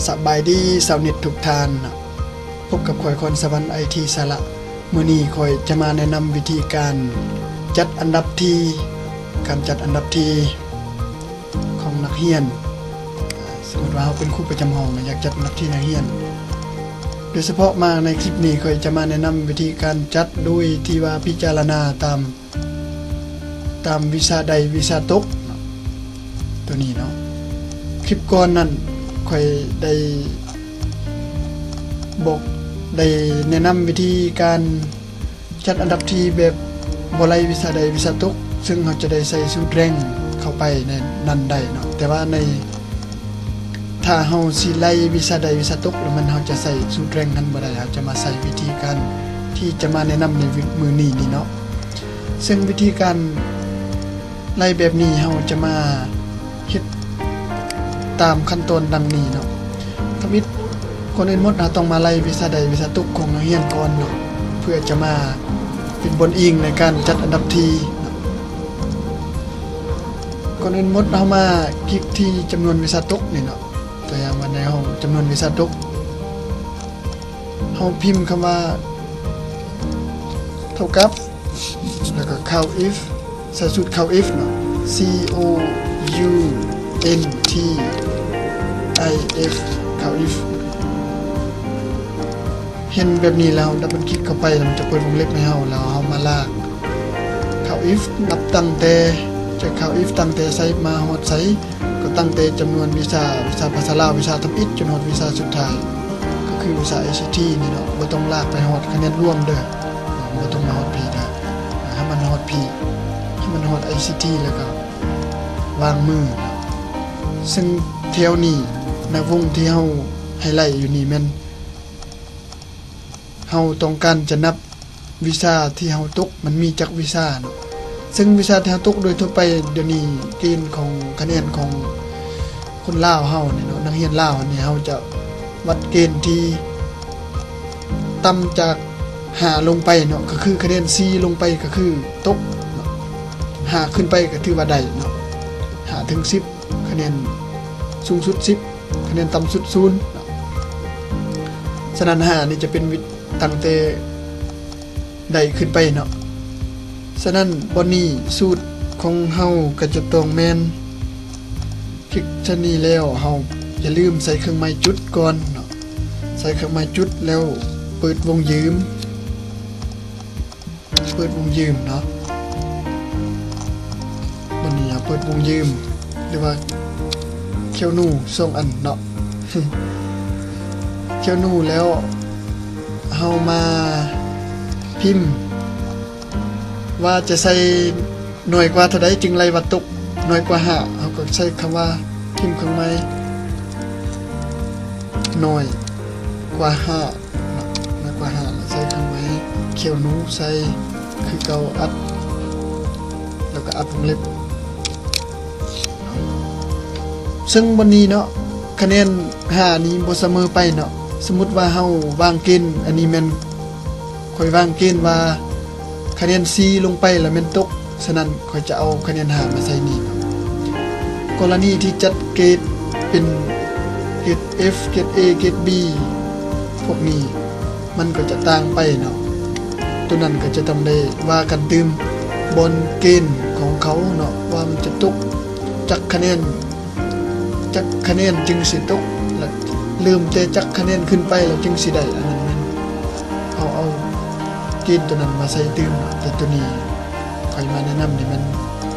ສະບາຍດີຊາວເນັດທຸກທ່ານ, ພົບກັບຂ້ອຍ ຄອນສະຫວັນ ໄອທີ ສາລະ. ມື້ນີ້ຂ້ອຍຈະມາແນະນຳວິທີການຈັດອັນດັບທີ່, ການຈັດອັນດັບທີ່ຂອງນັກຮຽນ. ສົມມຸດວ່າເຮົາເປັນຄູປະຈຳຫ້ອງ ຢາກຈັດອັນດັບທີ່ນັກຮຽນ. ໂດຍສະເພາະມາໃນຄລິບນີ້ ຂ້ອຍຈະມາແນະນຳວິທີການຈັດໂດຍທີ່ວ່າພິຈາລະນາຕາມ ຕາມວິຊາໃດວິຊາຕົກເນາະ ໂຕນີ້ເນາະ. ຄລິບກ່ອນນັ້ນ ຂ້ອຍໄດ້ບອກ ໄດ້ແນະນຳວິທີການຈັດອັນດັບທີ່ແບບບໍ່ໄລ່ວິຊາໃດວິຊາຕົກ, ເຊິ່ງເຮົາຈະໄດ້ໃສ່ສູດແຣງເຂົ້າໄປໃນນັ້ນໄດ້ເນາະ. ແຕ່ວ່າໃນ ຖ້າເຮົາຊິໄລ່ວິຊາໃດວິຊາຕົກ ແລ້ວມັນ ເຮົາຈະໃສ່ສູດແຣງນັ້ນບໍ່ໄດ້, ເຮົາຈະມາໃຊ້ວິທີການທີ່ຈະມາແນະນຳໃນມື້ນີ້ນີ້ເນາະ. ເຊິ່ງວິທີການໄລ່ແບບນີ້ ເຮົາຈະມາເຮັດຕາມຂັ້ນຕອນດັ່ງນີ້ເນາະ. ທຳອິດ ກ່ອນອື່ນໝົດ ເຮົາຕ້ອງມາໄລ່ວິຊາໃດວິຊາຕົກຂອງນັກຮຽນກ່ອນເນາະ ເພື່ອຈະມາເປັນບ່ອນອີງໃນການຈັດອັນດັບທີ່ເນາະ. ກ່ອນອື່ນໝົດ ເຮົາມາຄລິກທີ່ຈຳນວນວິຊາຕົກນີ້ເນາະ. ຕົວຢ່າງວ່າໃນຫ້ອງຈຳນວນວິຊາຕົກ ເຮົາພິມຄຳວ່າເທົ່າກັບ ແລ້ວກໍ COUNTIF ໃສ່ສູດ COUNTIF ເນາະ C O U N T I F COUNTIF. ເຫັນແບບນີ້ແລ້ວ ດັບເບິນຄລິກເຂົ້າໄປ ແລ້ວມັນຈະເປີດວົງເລັບໃຫ້ເຮົາ ແລ້ວເຮົາມາລາກ COUNTIF ນັບຕັ້ງແຕ່ ຈາກ COUNTIF ຕັ້ງແຕ່ໃສມາຮອດໃສ ກໍຕັ້ງແຕ່ຈຳນວນວິຊາ, ວິຊາພາສາລາວ, ວິຊາທຳອິດ ຈົນຮອດວິຊາສຸດທ້າຍ ກໍຄືວິຊາ ໄອຊີທີ ນີ້ເນາະ. ບໍ່ຕ້ອງລາກໄປຮອດຄະແນນລວມເດີ້, ບໍ່ຕ້ອງມາຮອດພີ້ເດີ້, ໃຫ້ມັນຮອດພີ້, ໃຫ້ມັນຮອດ ໄອຊີທີ ແລ້ວກໍວາງມື. ເຊິ່ງແຖວນີ້ ໃນວົງທີ່ເຮົາໄຮໄລ້ຢູ່ນີ້ແມ່ນ ເຮົາຕ້ອງການຈະນັບວິຊາທີ່ເຮົາຕົກ ມັນມີຈັກວິຊາເນາະ. ເຊິ່ງວິຊາທີ່ເຮົາຕົກໂດຍທົ່ວໄປດຽວນີ້ ເກນຂອງຄະແນນຂອງຄົນລາວເຮົານີ້ເນາະ, ນັກຮຽນລາວນີ້ ເຮົາຈະວັດເກນທີ່ຕ່ຳຈາກຫ້າລົງໄປເນາະ, ກໍຄືຄະແນນສີ່ລົງໄປກໍຄືຕົກເນາະ, ຫ້າຂຶ້ນໄປກໍຖືວ່າໄດ້ເນາະ, ຫ້າເຖິງສິບ ຄະແນນສູງສຸດສິບ ຄະແນນຕ່ຳສຸດສູນເນາະ. ສະນັ້ນ ຫ້ານີ້ຈະເປັນວິ ຕັ້ງແຕ່ໃດຂຶ້ນໄປເນາະ. ສະນັ້ນ ບ່ອນນີ້ສູດຂອງເຮົາກໍຈະຕ້ອງແມ່ນ ຄລິກຊະນີ້ແລ້ວ ເຮົາຢ່າລືມໃສ່ເຄື່ອງໝາຍຈຸດກ່ອນເນາະ, ໃສ່ເຄື່ອງໝາຍຈຸດແລ້ວເປີດວົງຢືມ. ເປີດວົງຢືມເນາະ, ບັດນີ້ເຮົາເປີດວົງຢືມ ຫຼືວ່າແຄວນູສອງອັນເນາະ, ແຄວນູແລ້ວເຮົາມາພິມວ່າຈະໃສ່ໜ້ອຍກວ່າເທົ່າໃດຈຶ່ງໄລ່ວ່າຕົກ, ໜ້ອຍກວ່າຫ້າ ເຮົາກໍໃສ່ຄຳວ່າ ພິມເຄື່ອງໝາຍ ໜ້ອຍກວ່າຫ້າເນາະ, ໜ້ອຍກວ່າຫ້າ ແລ້ວໃສ່ເຄື່ອງໝາຍແຄວນູໃສ່ຄືເກົ່າ ອັດ ແລ້ວກໍອັດວົງເລັບ. ເຊິ່ງບ່ອນນີ້ເນາະ ຄະແນນຫ້ານີ້ບໍ່ສະເໝີໄປເນາະ. ສົມມຸດວ່າເຮົາວາງເກນ ອັນນີ້ແມ່ນ ຂ້ອຍວາງເກນວ່າຄະແນນສີ່ລົງໄປແລ້ວແມ່ນຕົກ, ສະນັ້ນຂ້ອຍຈະເອົາຄະແນນຫ້າມາໃສ່ນີ້ເນາະ. ກໍລະນີທີ່ຈັດເກຣດເປັນເກຣດ F ເກຣດ A ເກຣດ B ພວກນີ້ ມັນກໍຈະຕ່າງໄປເນາະ, ໂຕນັ້ນກໍຈະຕ້ອງໄດ້ວ່າກັນຕື່ມ ບ່ອນເກນຂອງເຂົາເນາະ ວ່າມັນຈະຕົກຈັກຄະແນນ ຈັກຄະແນນຈຶ່ງຊິຕົກ ແລະ ເລີ່ມແຕ່ຈັກຄະແນນຂຶ້ນໄປແລ້ວຈຶ່ງຊິໄດ້. ອັນນັ້ນແມ່ນເຮົາເອົາເກນໂຕນັ້ນມາໃສ່ຕື່ມເນາະ, ແຕ່ໂຕນີ້ຂ້ອຍມາແນະນຳນີ້ແມ່ນ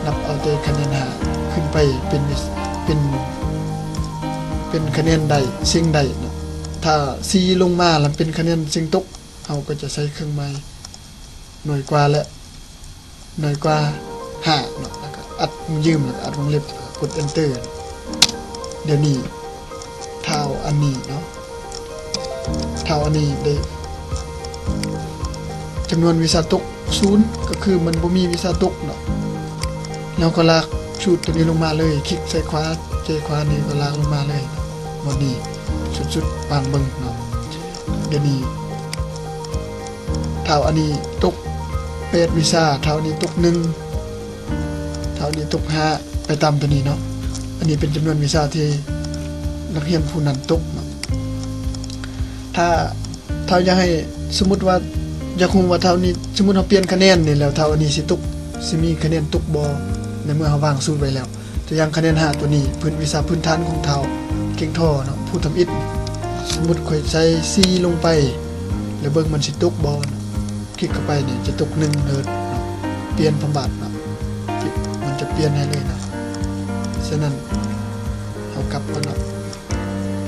ນັບເອົາແຕ່ຄະແນນຫ້າຂຶ້ນໄປເປັນ ເປັນ ເປັນຄະແນນໄດ້ ເສັງໄດ້ເນາະ. ຖ້າສີ່ລົງມາແລ້ວເປັນຄະແນນເສັງຕົກ, ເຮົາກໍຈະໃສ່ເຄື່ອງໝາຍໜ້ອຍກວ່າ ແລະ ໜ້ອຍກວ່າຫ້າເນາະ, ແລ້ວກໍອັດວົງຢືມ ແລ້ວກໍອັດວົງເລັບ ແລ້ວກໍກົດ Enter. ດຽວນີ້ທ້າວອັນນີ້ເນາະ, ທ້າວອັນນີ້ໄດ້ຈຳນວນວິຊາຕົກສູນ ກໍຄືມັນບໍ່ມີວິຊາຕົກເນາະ, ເຮົາກໍລາກສູດໂຕນີ້ລົງມາເລີຍ, ຄລິກໃສ່ຂວາ ເຈຂວານີ້ກໍລາກລົງມາເລີຍ. ໝົດນີ້ ສຸດໆ ວາງເບິ່ງເນາະ. ດຽວນີ້ທ້າວອັນນີ້ຕົກແປດວິຊາ, ທ້າວອັນນີ້ຕົກໜຶ່ງ, ທ້າວອັນນີ້ຕົກຫ້າ, ໄປຕາມໂຕນີ້ເນາະ. ອັນນີ້ເປັນຈຳນວນວິຊາທີ່ນັກຮຽນຜູ້ນັ້ນຕົກເນາະ. ຖ້າ ຖ້າຢາກໃຫ້ ສົມມຸດວ່າ ຢາກຮູ້ວ່າຖ້ານີ້ ສົມມຸດເຮົາປ່ຽນຄະແນນນີ້ແລ້ວ ຖ້າອັນນີ້ຊິຕົກ ຊິມີຄະແນນຕົກບໍ່ ໃນເມື່ອເຮົາວາງສູດໄວ້ແລ້ວ. ຕົວຢ່າງຄະແນນຫ້າຕົວນີ້ ພື້ນ ວິຊາພື້ນຖານຂອງທ້າວເກັ່ງທໍເນາະ ຜູ້ທຳອິດ. ສົມມຸດຂ້ອຍໃສ່ສີ່ລົງໄປ ແລ້ວເບິ່ງມັນຊິຕົກບໍ່ເນາະ. ຄລິກເຂົ້າໄປນີ້ຈະຕົກໜຶ່ງເລີຍເນາະ ປ່ຽນພຳບາດເນາະ ມັນຈະປ່ຽນໃຫ້ເລີຍເນາະ. ສະນັ້ນ ເຮົາກັບກ່ອນເນາະ.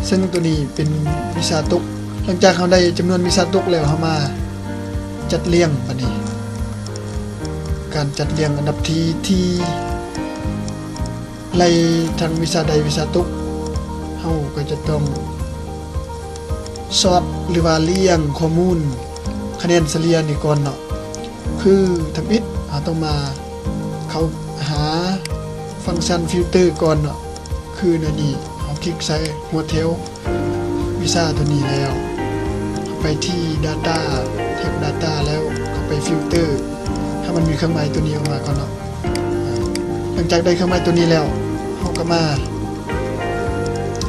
ເຊິ່ງຕົວນີ້ເປັນວິຊາຕົກ. ຫຼັງຈາກເຮົາໄດ້ຈຳນວນວິຊາຕົກແລ້ວ ເຮົາມາຈັດລຽງບາດນີ້. ການຈັດລຽງອັນດັບທີ ທີ່ໄລ່ທາງວິຊາໃດວິຊາຕົກ ເຮົາກໍຈະຕ້ອງຊອດ ຫຼືວ່າລຽງຂໍ້ມູນຄະແນນສະເລ່ຍນີ້ກ່ອນເນາະ. ຄືທຳອິດເຮົາຕ້ອງມາເຂົ້າຫາຟັງຊັນຟິວເຕີກ່ອນເນາະ. ຄືໃນນີ້ເຮົາຄລິກໃສ່ຫົວແຖວວິຊາຕົວນີ້ແລ້ວ ເຂົ້າໄປທີ່ Data ແທັບ Data ແລ້ວເຂົ້າໄປ Filter ໃຫ້ມັນມີເຄື່ອງໝາຍຕົວນີ້ອອກມາກ່ອນເນາະ. ຫຼັງຈາກໄດ້ເຄື່ອງໝາຍຕົວນີ້ແລ້ວ ເຮົາກໍມາ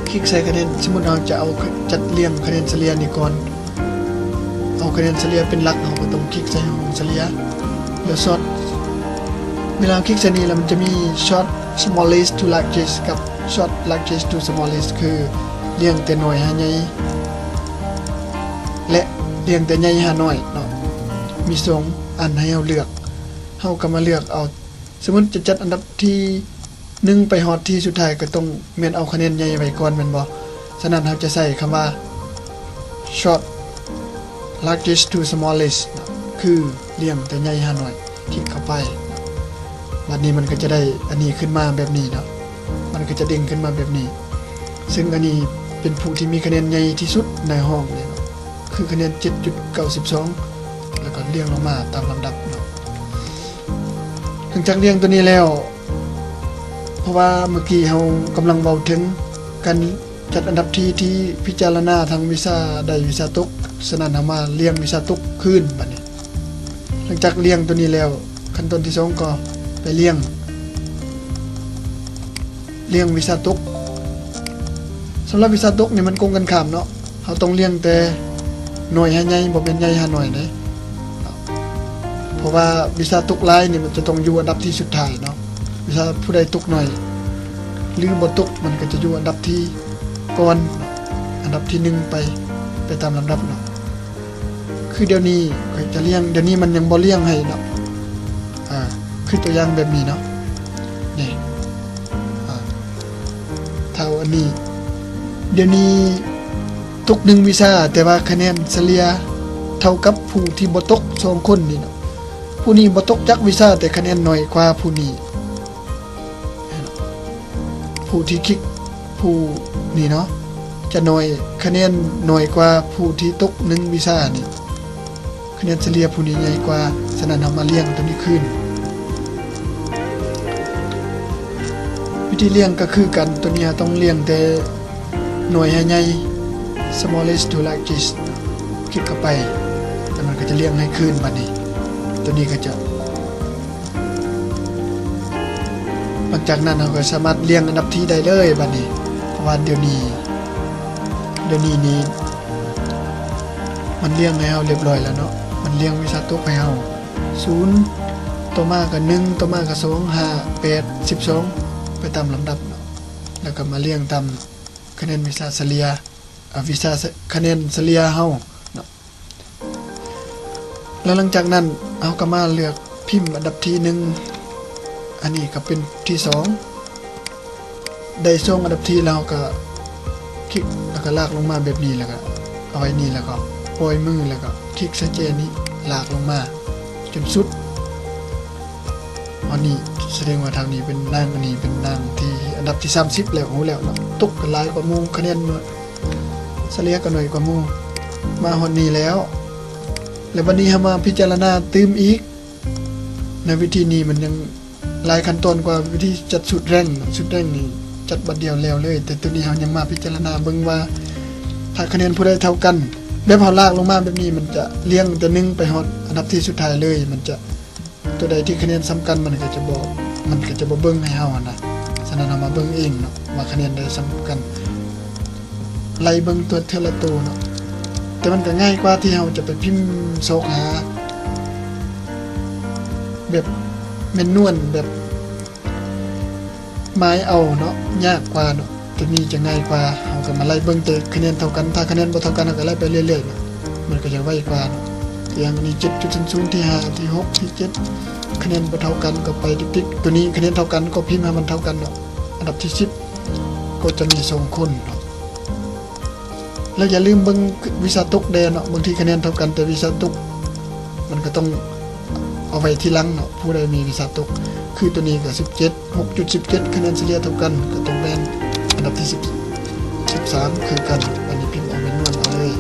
ຄລິກໃສ່ຄະແນນ. ສົມມຸດເຮົາຈະເອົາ ຈັດລຽງຄະແນນສະເລ່ຍນີ້ກ່ອນ ເອົາຄະແນນສະເລ່ຍເປັນຫຼັກ ເຮົາກໍຕ້ອງຄລິກໃສ່ຫ້ອງສະເລ່ຍ ແລ້ວຊອດ. ເວລາເຮົາຄລິກໃສ່ນີ້ແລ້ວ ມັນຈະມີ Sort Smallest to Largest ກັບ Sort Largest to Smallest ຄືລຽງແຕ່ນ້ອຍຫາໃຫຍ່ ແລະ ລຽງແຕ່ໃຫຍ່ຫານ້ອຍເນາະ. ມີສອງອັນໃຫ້ເຮົາເລືອກ ເຮົາກໍມາເລືອກເອົາ. ສົມມຸດຈະຈັດອັນດັບທີໜຶ່ງໄປຮອດທີສຸດທ້າຍ ກໍຕ້ອງແມ່ນເອົາຄະແນນໃຫຍ່ໄວ້ກ່ອນແມ່ນບໍ່? ສະນັ້ນເຮົາຈະໃສ່ຄຳວ່າ Sort Largest to Smallest ຄືລຽງແຕ່ໃຫຍ່ຫານ້ອຍ. ຄລິກເຂົ້າໄປ ບັດນີ້ມັນກໍຈະໄດ້ອັນນີ້ຂຶ້ນມາແບບນີ້ເນາະ ມັນກໍຈະເດັ່ງຂຶ້ນມາແບບນີ້. ເຊິ່ງອັນນີ້ເປັນຜູ້ທີ່ມີຄະແນນໃຫຍ່ທີ່ສຸດໃນຫ້ອງນີ້ເນາະ ຄືຄະແນນເຈັດຈຸດເກົ້າສິບສອງ ແລ້ວກໍລຽງລົງມາຕາມລຳດັບເນາະ. ຫຼັງຈາກລຽງຕົວນີ້ແລ້ວ ເພາະວ່າເມື່ອກີ້ເຮົາກຳລັງເວົ້າເຖິງການຈັດອັນດັບທີ ທີ່ພິຈາລະນາທັງວິຊາໄດ້ວິຊາຕົກ, ສະນັ້ນເຮົາມາລຽງວິຊາຕົກຄືນບາດນີ້. ຫຼັງຈາກລຽງຕົວນີ້ແລ້ວ ຂັ້ນຕອນທີສອງກໍໄປລຽງ ລຽງວິຊາຕົກ. ສຳລັບວິຊາຕົກນີ້ມັນກົງກັນຂ້າມເນາະ, ເຮົາຕ້ອງລຽງແຕ່ໜ້ອຍຫາໃຫຍ່ ບໍ່ແມ່ນໃຫຍ່ຫາໜ້ອຍເດ້. ເພາະວ່າວິຊາຕົກຫຼາຍນີ້ມັນຈະຕ້ອງຢູ່ອັນດັບທີສຸດທ້າຍເນາະ. ວິຊາຜູ້ໃດຕົກໜ້ອຍ ຫຼື ບໍ່ຕົກ ມັນກໍຈະຢູ່ອັນດັບທີກ່ອນ ອັນດັບທີໜຶ່ງໄປ ໄປຕາມລຳດັບເນາະ. ຄືດຽວນີ້ຂ້ອຍຈະລຽງ, ດຽວນີ້ມັນຍັງບໍ່ລຽງໃຫ້ເນາະ. ອາ ຄືຕົວຢ່າງແບບນີ້ເນາະ ນີ້ ອາ ເທົ່າອັນນີ້. ດຽວນີ້ຕົກໜຶ່ງວິຊາ ແຕ່ວ່າຄະແນນສະເລ່ຍເທົ່າກັບຜູ້ທີ່ບໍ່ຕົກສອງຄົນນີ້ເນາະ. ຜູ້ນີ້ບໍ່ຕົກຈັກວິຊາ ແຕ່ຄະແນນໜ້ອຍກວ່າຜູ້ນີ້. ຜູ້ທີ່ຄລິກ ຜູ້ນີ້ເນາະ ຈະໜ້ອຍ ຄະແນນໜ້ອຍກວ່າຜູ້ທີ່ຕົກໜຶ່ງວິຊານີ້. ຄະແນນສະເລ່ຍຜູ້ນີ້ໃຫຍ່ກວ່າ, ສະນັ້ນເຮົາມາລຽງຕົວນີ້ຄືນ. ວິທີລຽງກໍຄືກັນ, ຕົວນີ້ເຮົາຕ້ອງລຽງແຕ່ໜ້ອຍຫາໃຫຍ່ smallest to largest ຄລິກເຂົ້າໄປ ແລ້ວມັນກໍຈະລຽງໃຫ້ຄືນ. ບັດນີ້ຕົວນີ້ກໍຈະ ຫຼັງຈາກນັ້ນເຮົາກໍສາມາດລຽງອັນດັບທີໄດ້ເລີຍບັດນີ້. ເພາະວ່າດຽວນີ້ ດຽວນີ້ນີ້ມັນລຽງໃຫ້ເຮົາລຽບຮ້ອຍແລ້ວເນາະ, ມັນລຽງວິຊາຕົກໃຫ້ເຮົາ ສູນ ຕໍ່ມາກໍໜຶ່ງ ຕໍ່ມາກໍສອງ ຫ້າ ແປດ ສິບສອງ ໄປຕາມລຳດັບເນາະ. ແລ້ວກໍມາລຽງຕາມຄະແນນວິຊາສະເລ່ຍ ອາ ວິຊາ ຄະແນນສະເລ່ຍເຮົາເນາະ. ແລ້ວຫຼັງຈາກນັ້ນເຮົາກໍມາເລືອກພິມອັນດັບທີໜຶ່ງ, ອັນນີ້ກໍເປັນທີສອງ. ໄດ້ສອງອັນດັບທີແລ້ວ ເຮົາກໍຄລິກ ແລ້ວກໍລາກລົງມາແບບນີ້ ແລ້ວກໍເອົາໄວ້ນີ້ ແລ້ວກໍປ່ອຍມື ແລ້ວກໍຄລິກໃສ່ແຈນີ້ ລາກລົງມາຈົນສຸດ. ອັນນີ້ສະແດງວ່າທາງນີ້ເປັນນາງ, ອັນນີ້ເປັນນາງທີ່ອັນດັບທີສາມສິບແລ້ວ, ຮູ້ແລ້ວເນາະ, ຕົກກໍຫຼາຍກວ່າໝູ່, ຄະແນນສະເລ່ຍກໍໜ້ອຍກວ່າໝູ່. ມາຮອດນີ້ແລ້ວ ແລ້ວບັດນີ້ເຮົາມາພິຈາລະນາຕື່ມອີກ. ໃນວິທີນີ້ມັນຍັງຫຼາຍຂັ້ນຕອນກວ່າວິທີຈັດສູດແຣງເນາະ, ສູດແຣງນີ້ຈັດບັດດຽວແລ້ວເລີຍ, ແຕ່ໂຕນີ້ເຮົາຍັງມາພິຈາລະນາເບິ່ງວ່າ ຖ້າຄະແນນຜູ້ໃດເທົ່າກັນ, ແບບເຮົາລາກລົງມາແບບນີ້ ມັນຈະລຽງແຕ່ໜຶ່ງໄປຮອດອັນດັບທີສຸດທ້າຍເລີຍ, ມັນຈະ ຕົວໃດທີ່ຄະແນນສ່ຳກັນ ມັນກໍຈະບໍ່ ມັນກໍຈະບໍ່ເບິ່ງໃຫ້ເຮົາຫັ້ນນະ. ສະນັ້ນເຮົາມາເບິ່ງເອງເນາະ ວ່າຄະແນນໃດສ່ຳກັນ, ໄລ່ເບິ່ງຕົວເທື່ອລະໂຕເນາະ. ແຕ່ມັນກໍງ່າຍກວ່າທີ່ເຮົາຈະໄປພິມຊອກຫາ ແບບແມນນວນ ແບບໝາຍເອົາເນາະ ຍາກກວ່າເນາະ. ໂຕນີ້ຈະງ່າຍກວ່າ ເຮົາກໍມາໄລ່ເບິ່ງແຕ່ຄະແນນເທົ່າກັນ. ຖ້າຄະແນນບໍ່ເທົ່າກັນ ເຮົາກໍໄລ່ໄປເລື້ອຍໆເນາະ ມັນກໍຈະໄວກວ່າເນາະ. ຢ່າງອັນນີ້ ເຈັດຈຸດສູນສູນ ທີຫ້າ ທີຫົກ ທີເຈັດ ຄະແນນບໍ່ເທົ່າກັນກໍໄປຕິກໆ. ໂຕນີ້ຄະແນນເທົ່າກັນກໍພິມໃຫ້ມັນເທົ່າກັນເນາະ. ອັນດັບທີສິບກໍຈະມີສອງຄົນເນາະ. ແລ້ວຢ່າລືມເບິ່ງວິຊາຕົກແດ່ເນາະ. ບາງທີຄະແນນເທົ່າກັນ ແຕ່ວິຊາຕົກ ມັນກໍຕ້ອງເອົາໄວ້ທີຫຼັງເນາະ. ຜູ້ໃດມີວິຊາຕົກ ຄືໂຕນີ້ກໍສິບເຈັດ ຫົກຈຸດສິບເຈັດ ຄະແນນສະເລ່ຍເທົ່າກັນ ກໍຕ້ອງແມ່ນອັນດັບທີສິບ ສິບສາມຄືກັນ. ອັນນີ້ພິມເອົາແມນນວນເອົາເລີຍ.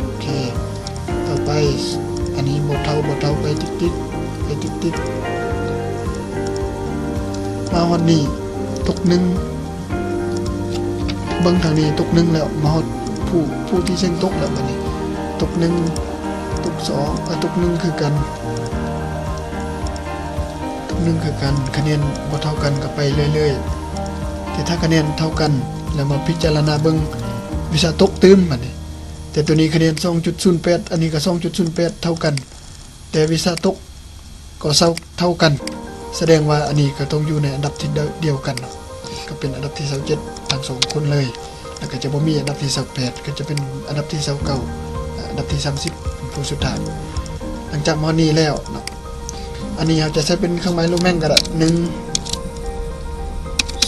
ໂອເຄ ຕໍ່ໄປ ອັນນີ້ບໍ່ເທົ່າ ບໍ່ເທົ່າ ໄປຕິກໆ ໄປຕິກໆ. ມາຮອດນີ້ຕົກໜຶ່ງ ເບິ່ງທາງນີ້ຕົກໜຶ່ງແລ້ວ ມາຮອດຜູ້ ຜູ້ທີ່ເສັງຕົກແລ້ວ. ບັດນີ້ຕົກໜຶ່ງ ຕົກສອງ ເອີ ຕົກໜຶ່ງຄືກັນ ຕົກໜຶ່ງຄືກັນ. ຄະແນນບໍ່ເທົ່າກັນກໍໄປເລື້ອຍໆ. ແຕ່ຖ້າຄະແນນເທົ່າກັນ ແລ້ວມາພິຈາລະນາເບິ່ງວິຊາຕົກຕື່ມ. ບັດນີ້ ແຕ່ໂຕນີ້ຄະແນນສອງຈຸດສູນແປດ ອັນນີ້ກໍສອງຈຸດສູນແປດ ເທົ່າກັນ ແຕ່ວິຊາຕົກກໍເທົ່າກັນ ສະແດງວ່າອັນນີ້ກໍຕ້ອງຢູ່ໃນອັນດັບທີ່ດຽວກັນເນາະ. ກໍເປັນອັນດັບທີຊາວເຈັດທັງສອງຄົນເລີຍ. ແລ້ວກໍຈະບໍ່ມີອັນດັບທີຊາວແປດ ກໍຈະເປັນອັນດັບທີຊາວເກົ້າ ແລະ ອັນດັບທີສາມສິບ ເປັນຜູ້ສຸດທ້າຍ. ຫຼັງຈາກມາຮອດນີ້ແລ້ວເນາະ ອັນນີ້ເຮົາຈະໃຊ້ເປັນເຄື່ອງໝາຍໂລແມງກໍໄດ້ ໜຶ່ງ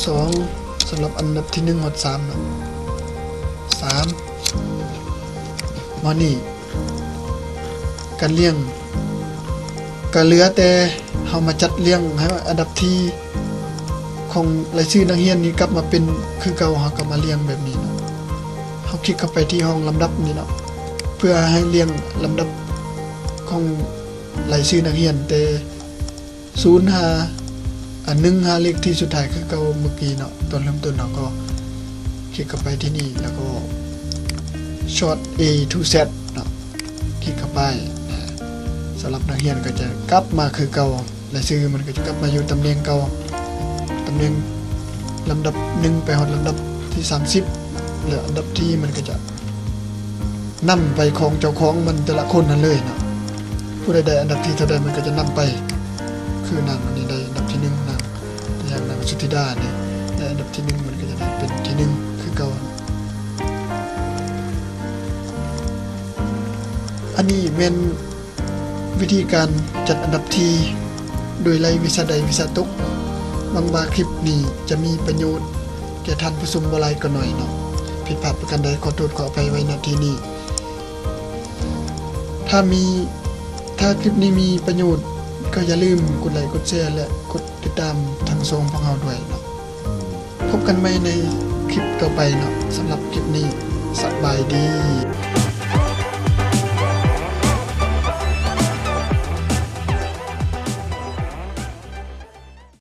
ສອງ ສຳລັບອັນດັບທີໜຶ່ງຮອດສາມເນາະ ສາມ ມາຮອດນີ້ ການລຽງ ກໍເຫຼືອແຕ່ເຮົາມາຈັດລຽງໃຫ້ອັນດັບທີຂອງລາຍຊື່ນັກຮຽນນີ້ກັບມາເປັນຄືເກົ່າ. ເຮົາກໍມາລຽງແບບນີ້ເນາະ. ເຮົາຄລິກເຂົ້າໄປທີ່ຫ້ອງລຳດັບນີ້ເນາະ ເພື່ອໃຫ້ລຽງລຳດັບຂອງລາຍຊື່ນັກຮຽນ ແຕ່ສູນຫາ ອັນໜຶ່ງຫາເລກທີ່ສຸດທ້າຍຄືເກົ່າເມື່ອກີ້ເນາະ. ຕອນເລີ່ມຕົ້ນເຮົາກໍຄລິກເຂົ້າໄປທີ່ນີ້ ແລ້ວກໍ Sort A to Z ເນາະ. ຄລິກເຂົ້າໄປ ສຳລັບນັກຮຽນກໍຈະກັບມາຄືເກົ່າ ລາຍຊື່ມັນກໍຈະກັບມາຢູ່ຕຳແໜ່ງເກົ່າ ຕຳແໜ່ງລຳດັບໜຶ່ງໄປຮອດລຳດັບທີສາມສິບ ແລ້ວອັນດັບທີມັນກໍຈະນຳໄປຂອງເຈົ້າຂອງມັນແຕ່ລະຄົນນັ້ນເລີຍເນາະ. ຜູ້ໃດໄດ້ອັນດັບທີເທົ່າໃດມັນກໍຈະນຳໄປ ຄືນາງອັນນີ້ໄດ້ອັນດັບທີໜຶ່ງ ນາງ ຢ່າງນາງສຸທິດານີ້ໄດ້ອັນດັບທີໜຶ່ງ ມັນກໍຈະໄດ້ເປັນທີໜຶ່ງຄືເກົ່າ. ອັນນີ້ແມ່ນວິທີການຈັດອັນດັບທີໂດຍໄລ່ວິຊາໃດວິຊາຕົກ. ຫວັງວ່າຄລິບນີ້ຈະມີປະໂຫຍດແກ່ທ່ານຜູ້ຊົມບໍ່ຫຼາຍກໍໜ້ອຍເນາະ. ຜິດພາດປະການໃດຂໍໂທດຂໍອະໄພໄວ້ ນະ ທີ່ນີ້. ຖ້າມີ ຖ້າຄລິບນີ້ມີປະໂຫຍດ ກໍຢ່າລືມກົດໄລ ກົດແຊ ແລະ ກົດຕິດຕາມທາງຊ່ອງຂອງເຮົາດ້ວຍເນາະ. ພົບກັນໃໝ່ໃນຄລິບຕໍ່ໄປເນາະ. ສຳລັບຄລິບນີ້ ສະບາຍດີ.